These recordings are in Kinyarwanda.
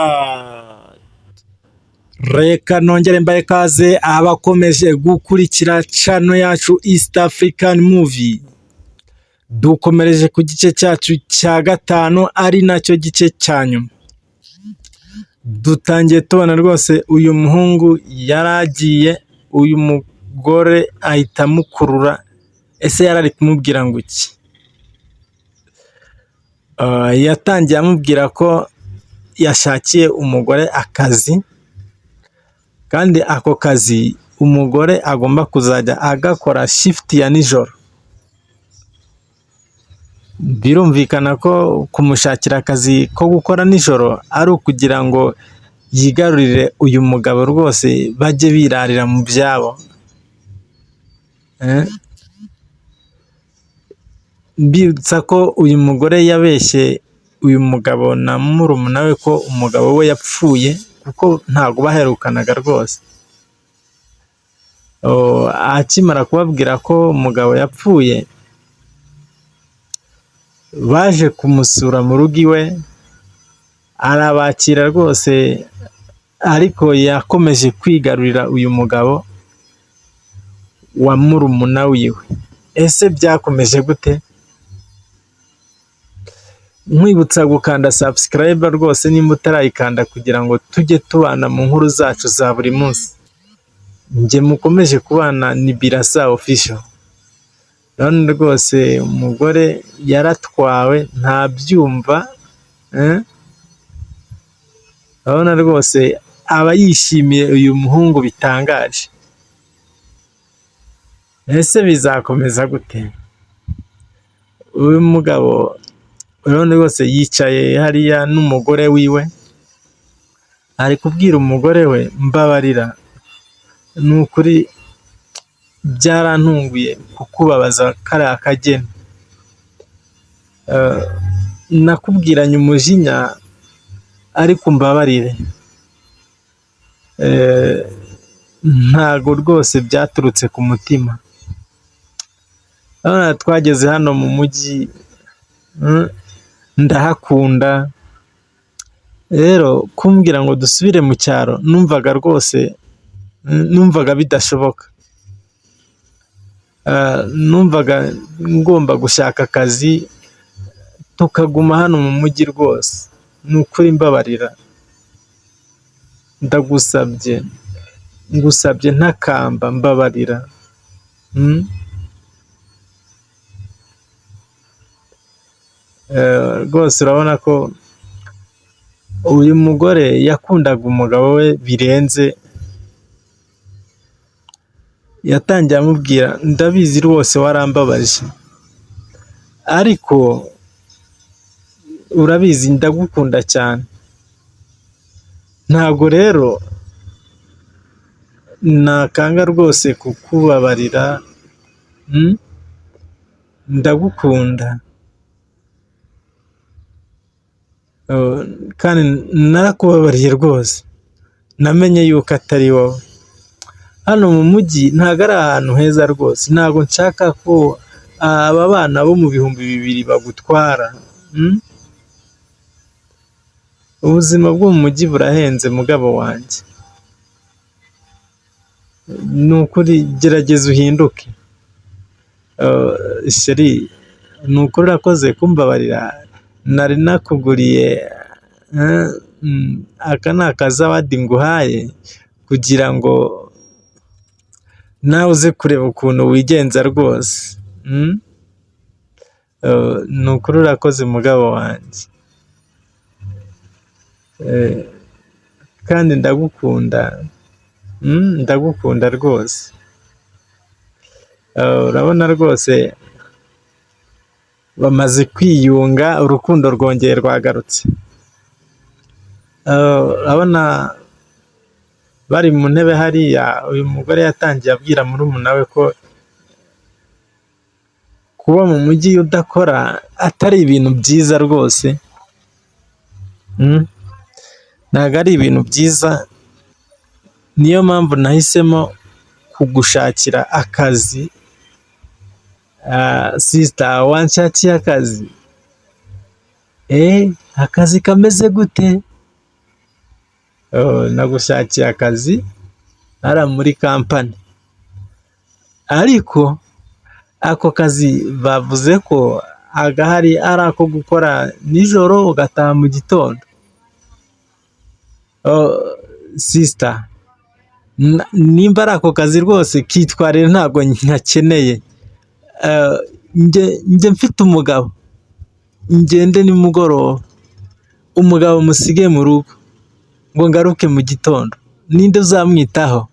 Alright. Reka nongere mbahe ikaze abakomeje gukurikira channel yacu East African Movie. Dukomereje ku gice cyacu cya gatanu, ari nacyo gice cya nyuma. Dutangiye tubona rwose uyu muhungu yaragiye, uyu mugore ahita amukurura. Ese yari ari kumubwira ngo iki? Yatangiye amubwira ko yashakiye umugore akazi, kandi ako kazi umugore agomba kuzajya agakora shift ya nijoro. Birumvikana ko kumushakira akazi ko gukora nijoro ari ukugira ngo yigarurire uyu mugabo rwose, bajye birarira mu byabo. Mbibutsa ko uyu mugore yabeshye uyu mugabo na murumuna we ko umugabo we yapfuye, kuko ntabwo baherukanaga rwose. Akimara kubabwira ko umugabo yapfuye, baje kumusura mu rugo iwe, arabakira rwose, ariko yakomeje kwigarurira uyu mugabo wa murumuna wiwe. Ese byakomeje gute? Nkwibutsa gukanda subscribe rwose nimba utarayikanda, kugira ngo tujye tubana mu nkuru zacu za buri munsi. Njye mukomeje kubana ni Birasa Official. Urabona rwose umugore yaratwawe, ntabyumva. Urabona rwose aba yishimiye uyu muhungu bitangaje. Ese bizakomeza gute? Uyu mugabo urabona rwose yicaye hariya n'umugore wiwe, ari kubwira umugore we: "Mbabarira, ni ukuri byarantunguye kukubabaza kariya kageni. Nakubwiranye umujinya, ariko umbabarire. Ntago rwose byaturutse ku mutima. Twageze hano mu mujyi, ndahakunda, rero kumbwira ngo dusubire mu cyaro, numvaga rwose numvaga bidashoboka. Numvaga ngomba gushaka akazi tukaguma hano mu mujyi rwose. Ni ukuri mbabarira, ndagusabye, ngusabye ntakamba, mbabarira." Rwose urabona ko uyu mugore yakundaga umugabo we birenze. Yatangiye amubwira: "Ndabizi rwose warambabaje, ariko urabizi ndagukunda cyane. Ntabwo rero nakanga rwose kukubabarira, ndagukunda kandi narakubabariye rwose, namenye yuko atari wowe. Hano mu mujyi ntabwo ari ahantu heza rwose, ntabwo nshaka ko aba bana bo mu 2000 bagutwara. Ubuzima bwo mu mujyi burahenze, mugabo wanjye. Ni ukuri gerageza uhinduke. Chérie, ni ukuri urakoze kumbabarira, nari nakuguriye, aka ni akazawadi nguhaye kugira ngo nawe uze kureba ukuntu wigenza rwose. Ni ukuri urakoze, mugabo wanjye. Kandi ndagukunda, ndagukunda rwose." Urabona rwose bamaze kwiyunga, urukundo rwongeye rwagarutse. Urabona bari mu ntebe hariya, uyu mugore yatangiye abwira murumuna we ko kuba mu mujyi udakora atari ibintu byiza rwose. Ntabwo ari ibintu byiza, niyo mpamvu nahisemo kugushakira akazi. Sister, wanshakiye akazi? Akazi kameze gute? Nagushakiye akazi hariya muri kampani, ariko ako kazi bavuze ko agahari ari ako gukora nijoro ugataha mu gitondo. Sister, nimba ari ako kazi rwose kitwarire ntabwo nkakeneye. Njye mfite umugabo, ngende nimugoroba, umugabo musige mu rugo ngo ngaruke mu gitondo, ninde uzamwitaho?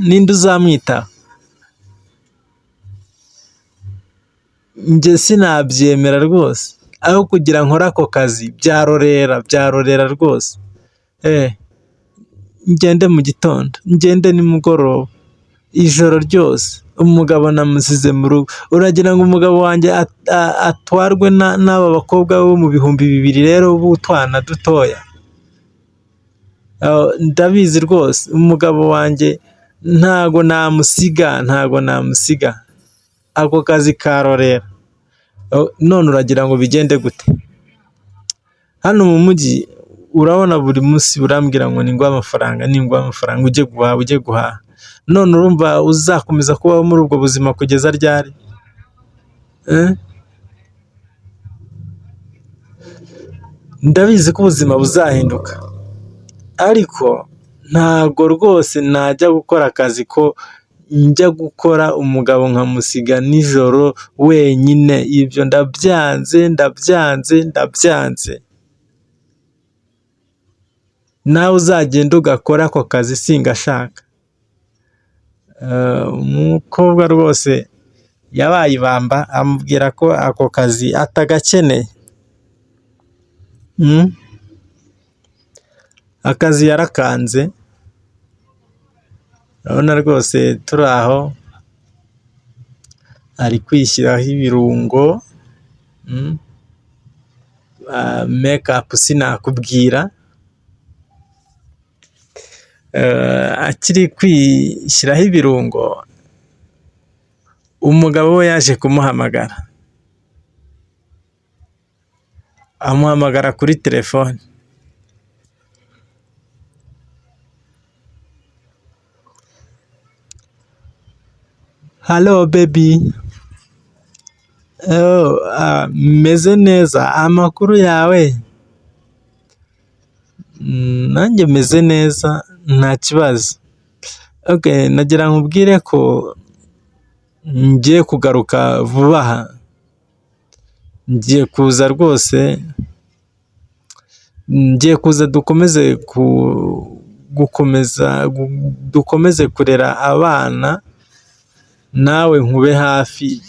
Ninde uzamwitaho? Njye sinabyemera rwose, aho kugira nkore ako kazi byarorera, byarorera rwose. Ngende mu gitondo, ngende nimugoroba, ijoro ryose, umugabo namusize mu rugo, uragira ngo umugabo wanjye atwarwe n'aba bakobwa bo mu 2000 rero b'utwana dutoya? Ndabizi rwose, umugabo wanjye ntago namusiga, ntago namusiga, ako kazi karorera. None uragira ngo bigende gute? Hano mu mujyi urabona buri munsi urambwira ngo ninguhe amafaranga, ninguhe amafaranga ujye guhaha, ujye guhaha. None urumva uzakomeza kubaho muri ubwo buzima kugeza ryari? Ndabizi ko ubuzima buzahinduka, ariko ntago rwose najya gukora akazi ko njya gukora umugabo nkamusiga nijoro wenyine, ibyo ndabyanze, ndabyanze, ndabyanze. Nawe uzagenda ugakora ako kazi singashaka. Umukobwa rwose yabaye ibamba amubwira ko ako kazi atagakeneye. Akazi yarakanze, urabona rwose turi aho, ari kwishyiraho ibirungo, make-up sinakubwira, akiri kwishyiraho ibirungo, umugabo we yaje kumuhamagara, amuhamagara kuri telefone. Hello baby, meze neza, amakuru yawe? Nanjye meze neza nta kibazo. Okay, nagira nkubwire ko ngiye kugaruka vuba aha, ngiye kuza rwose, ngiye kuza dukomeze gukomeza dukomeze kurera abana, nawe nkube hafi,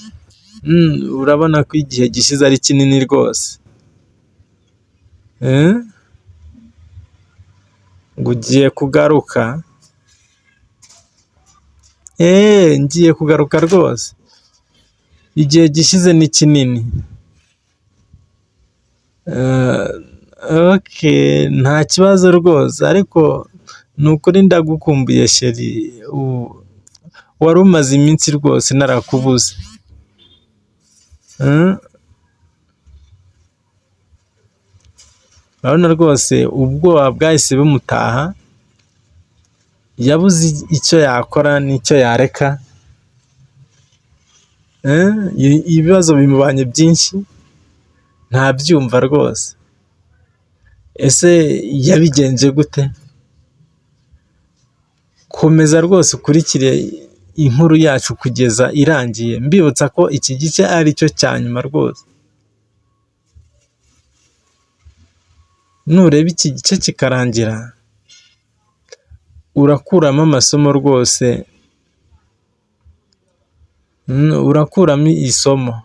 urabona ko igihe gishize ari kinini rwose. Ngo ugiye kugaruka? Ngiye kugaruka rwose, igihe gishize ni kinini. Okay, nta kibazo rwose, ariko ni ukuri ndagukumbuye chérie, wari umaze iminsi rwose narakubuze. Urabona rwose ubwoba bwahise bumutaha, yabuze icyo yakora n'icyo yareka, ibibazo bimubanye byinshi, ntabyumva rwose. Ese yabigenje gute? Komeza rwose ukurikire inkuru yacu kugeza irangiye, mbibutsa ko iki gice ari cyo cya nyuma rwose. Nureba iki gice kikarangira, urakuramo amasomo rwose, urakuramo isomo.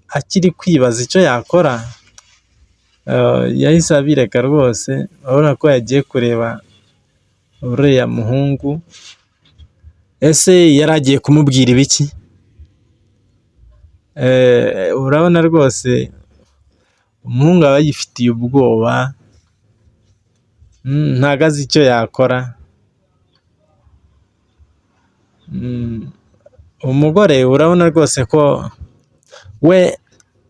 Akiri kwibaza icyo yakora, yahise abireka rwose, urabona ko yagiye kureba uriya muhungu, ese yari agiye kumubwira ibiki? Urabona rwose umuhungu aba yifitiye ubwoba, ntago azi icyo yakora. Umugore urabona rwose ko We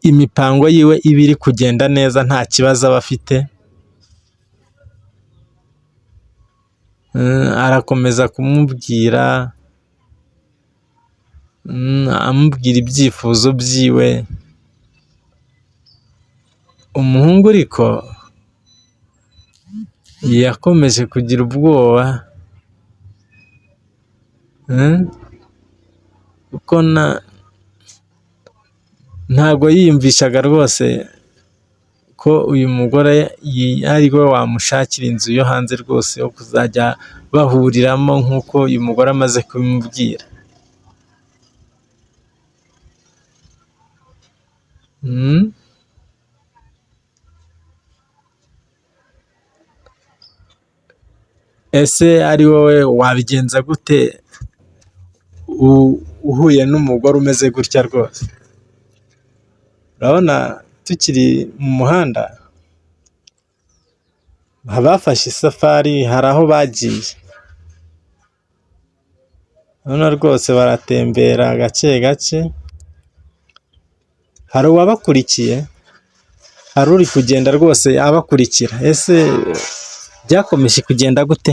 imipango yiwe iba iri kugenda neza, nta kibazo aba afite. Arakomeza kumubwira, amubwira ibyifuzo byiwe. Umuhungu ariko yakomeje kugira ubwoba, kuko ntabwo yiyumvishaga rwose ko uyu mugore ari we wamushakira inzu yo hanze rwose yo kuzajya bahuriramo nk'uko uyu mugore amaze kubimubwira. Ese ari wowe wabigenza gute uhuye n'umugore umeze gutya rwose? Urabona tukiri mu muhanda bafashe isafari, hari aho bagiye. Urabona rwose baratembera gake gake, hari uwabakurikiye, hari uri kugenda rwose abakurikira. Ese byakomeje kugenda gute?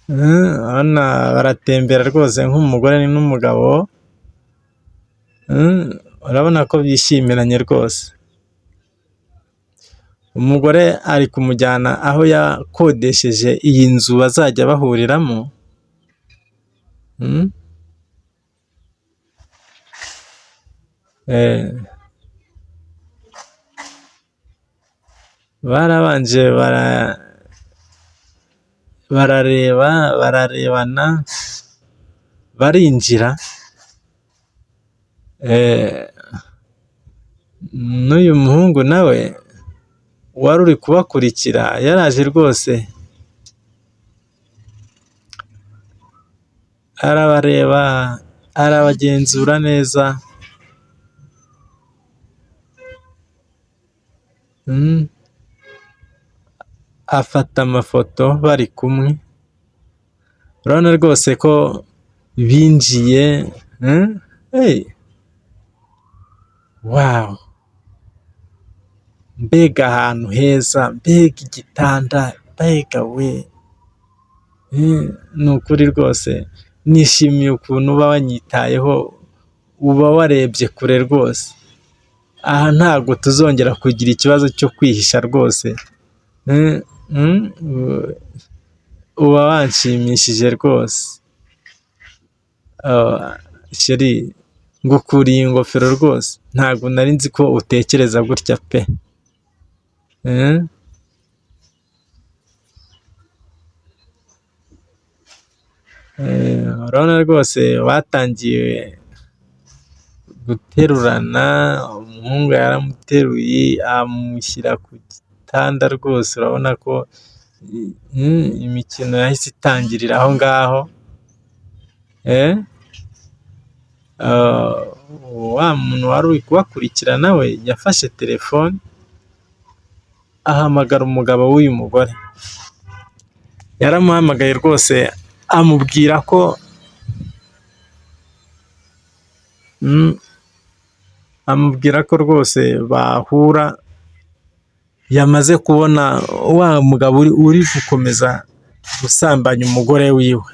Urabona baratembera rwose nk'umugore n'umugabo, urabona ko bishimiranye rwose. Umugore ari kumujyana aho yakodesheje iyi nzu bazajya bahuriramo. Barabanje barareba, bararebana, barinjira. N'uyu muhungu nawe wari uri kubakurikira yaraje rwose arabareba, arabagenzura neza. Afata amafoto bari kumwe, urabona rwose ko binjiye. Wow! Mbega ahantu heza, mbega igitanda, mbega we! Ni ukuri rwose nishimiye ukuntu uba wanyitayeho, uba warebye kure rwose. Aha ntabwo tuzongera kugira ikibazo cyo kwihisha rwose. Uba wanshimishije rwose. Chérie, ngukuriye ingofero rwose, ntabwo nari nzi ko utekereza gutya pe! Urabona rwose batangiye guterurana, umuhungu yaramuteruye amushyira ku gitanda rwose, urabona ko imikino yahise itangirira aho ngaho. Wa muntu wari uri kubakurikira nawe yafashe telefone ahamagara umugabo w'uyu mugore. Yaramuhamagaye rwose amubwira ko rwose bahura, yamaze kubona wa mugabo uri gukomeza gusambanya umugore wiwe.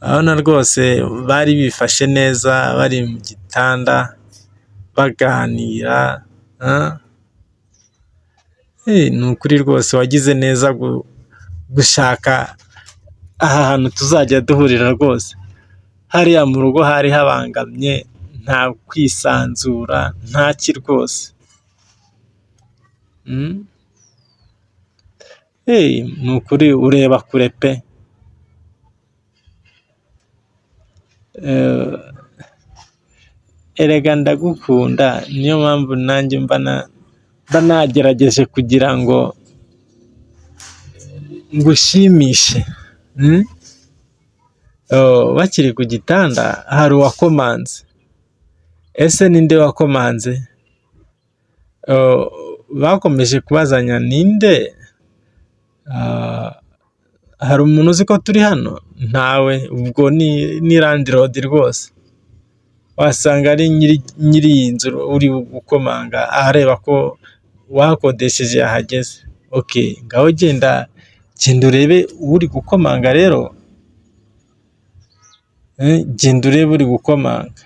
Urabona rwose bari bifashe neza, bari mu gitanda baganira. Ni ukuri rwose wagize neza gushaka aha hantu tuzajya duhurira rwose. Hariya mu rugo hari habangamye, nta kwisanzura, ntaki rwose. Ni ukuri ureba kure pe! Erega ndagukunda, niyo mpamvu nanjye mba nagerageje kugira ngo ngushimishe. Bakiri ku gitanda hari uwakomanze. Ese ninde wakomanze? Bakomeje kubazanya ninde? Hari umuntu uzi ko turi hano? Ntawe, ubwo ni landlord rwose. Wasanga ari nyiri iyi nzu uri gukomanga areba ko uwahakodesheje yahageze. Okay, ngaho genda genda urebe uri gukomanga rero, genda urebe uri gukomanga.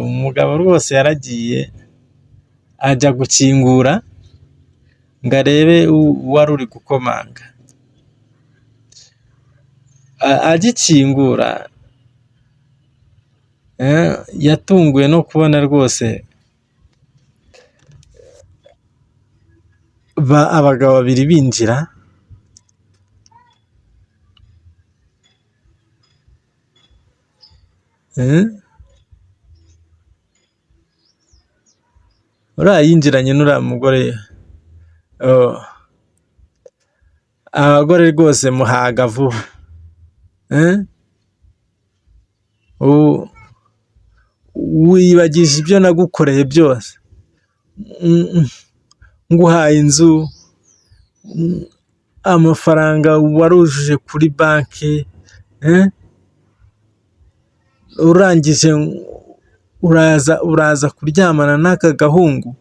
Umugabo rwose yaragiye ajya gukingura ngo arebe uwari uri gukomanga. Agikingura yatunguwe no kubona rwose abagabo babiri binjira. Uriya yinjiranye n'uriya mugore. Abagore rwose muhaga vuba. Wiyibagije ibyo nagukoreye byose, nguhaye inzu, amafaranga warujuje kuri banki, urangije uraza kuryamana n'aka gahungu.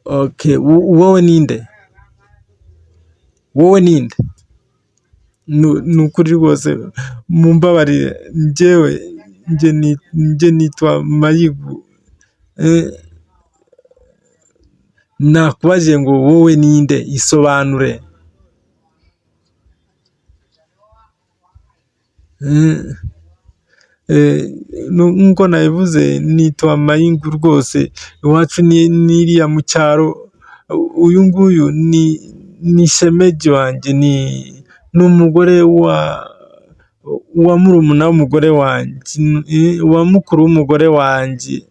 Okay, wowe ninde? Wowe ninde? Ni ukuri rwose mumbabarire, njyewe njye nitwa Mayigu. Nakubajije ngo wowe ninde? Isobanure. Nk'uko nabivuze nitwa Mayingu rwose, iwacu ni iriya mu cyaro, uyu nguyu ni shemeji wanjye, ni umugore wa murumuna w'umugore wanjye, wa mukuru w'umugore wanjye.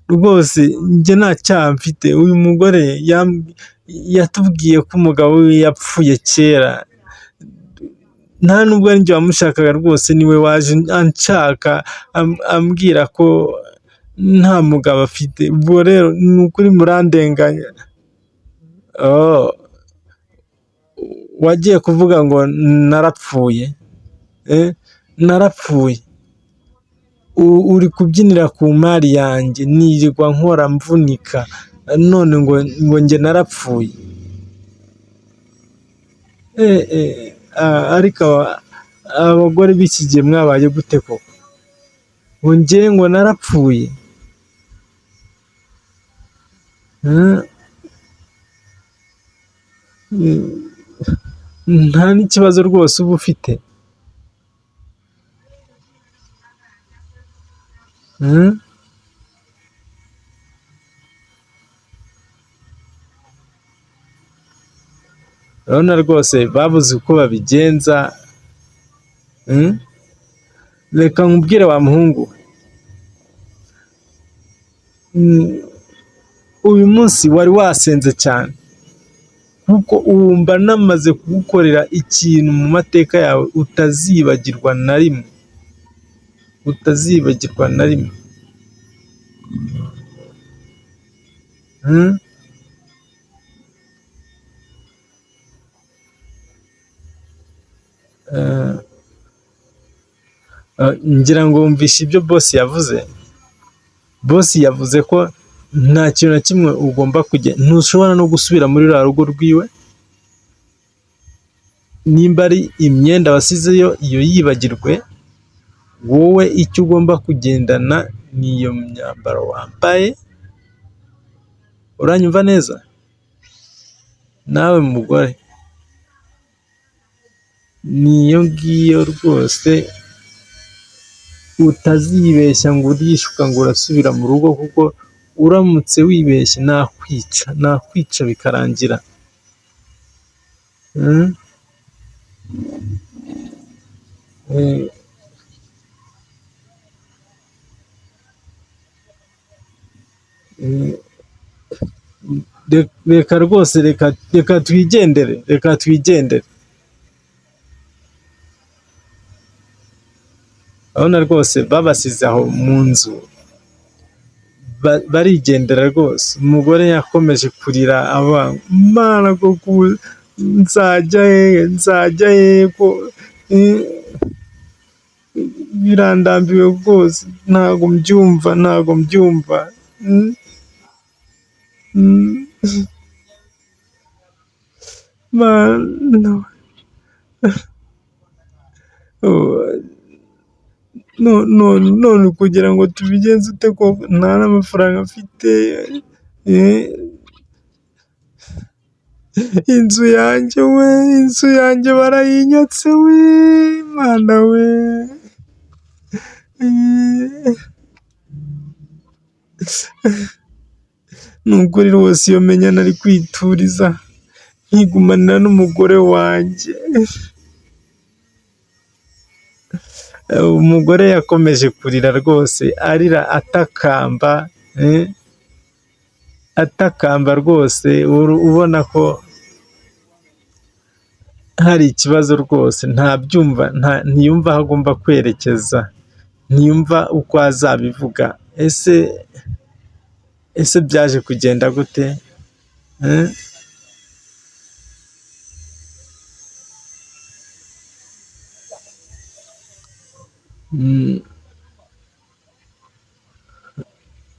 Rwose njye nta cyaha mfite, uyu mugore yatubwiye ko umugabo we yapfuye kera, nta nubwo ari njye wamushakaga rwose, niwe waje anshaka ambwira ko nta mugabo afite. Ubwo rero ni ukuri murandenganya. Wagiye kuvuga ngo narapfuye, narapfuye. Uri kubyinira ku mari yanjye, nirirwa nkora mvunika, none ngo njye narapfuye. Ariko abagore b'iki gihe mwabaye gute koko? Ngo njye ngo narapfuye. Nta n'ikibazo rwose uba ufite. Urabona rwose babuze uko babigenza. Reka nkubwire wa muhungu, uyu munsi wari wasenze cyane, kuko wumva namaze kugukorera ikintu mu mateka yawe utazibagirwa na rimwe, utazibagirwa na rimwe. Ngira ngo wumvishe ibyo boss yavuze. Boss yavuze ko nta kintu na kimwe ugomba kujya, ntushobora no gusubira muri ruriya rugo rwiwe, nimba ari imyenda wasizeyo iyo yibagirwe, wowe icyo ugomba kugendana ni iyo myambaro wambaye. Uranyumva neza? Nawe mugore, ni iyo ngiyo rwose, utazibeshya ngo urishuka ngo urasubira mu rugo, kuko uramutse wibeshye nakwica, nakwica bikarangira. Reka rwose, reka twigendere, reka twigendere. Urabona rwose babasize aho mu nzu, Barigendera rwose. Umugore yakomeje kurira avuga ngo Mana koko ubu nzajya hehe, nzajya hehe ko birandambiwe rwose, ntabwo mbyumva, ntabwo mbyumva. Mana none kugira ngo tubigenze ute koko nta n'amafaranga mfite, inzu yanjye we, inzu yanjye barayinyatse we, Mana we. Ni ukuri rwose iyo menya nari kwituriza nkigumanira n'umugore wanjye. Umugore yakomeje kurira rwose arira atakamba, atakamba rwose ubona ko hari ikibazo rwose, ntabyumva, ntiyumva aho agomba kwerekeza, ntiyumva uko azabivuga. Ese byaje kugenda gute?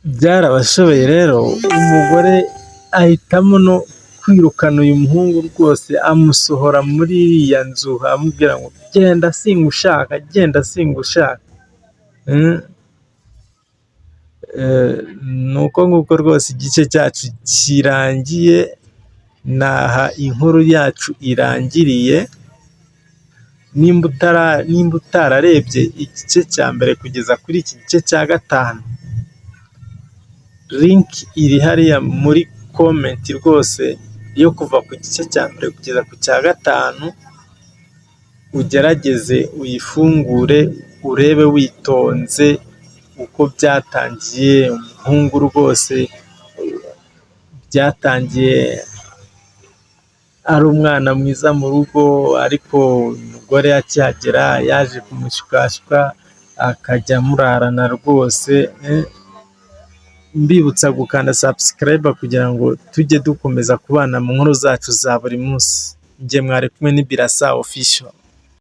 Byarabashobeye rero, umugore ahitamo no kwirukana uyu muhungu rwose, amusohora muri iriya nzu, amubwira ngo genda singushaka, genda singushaka. Ni uko nguko rwose igice cyacu kirangiye, ni aha inkuru yacu irangiriye, nimba utararebye igice cya mbere kugeza kuri iki gice cya gatanu, link iri hariya muri comment rwose yo kuva ku gice cya mbere kugeza ku cya gatanu, ugerageze uyifungure urebe witonze uko byatangiye, umuhungu rwose byatangiye ari umwana mwiza mu rugo, ariko umugore akihagera yaje kumushukashuka akajya amurarana rwose, mbibutsa gukanda subscribe kugira ngo tujye dukomeza kubana mu nkuru zacu za buri munsi. Njye mwari kumwe ni Birasa Official.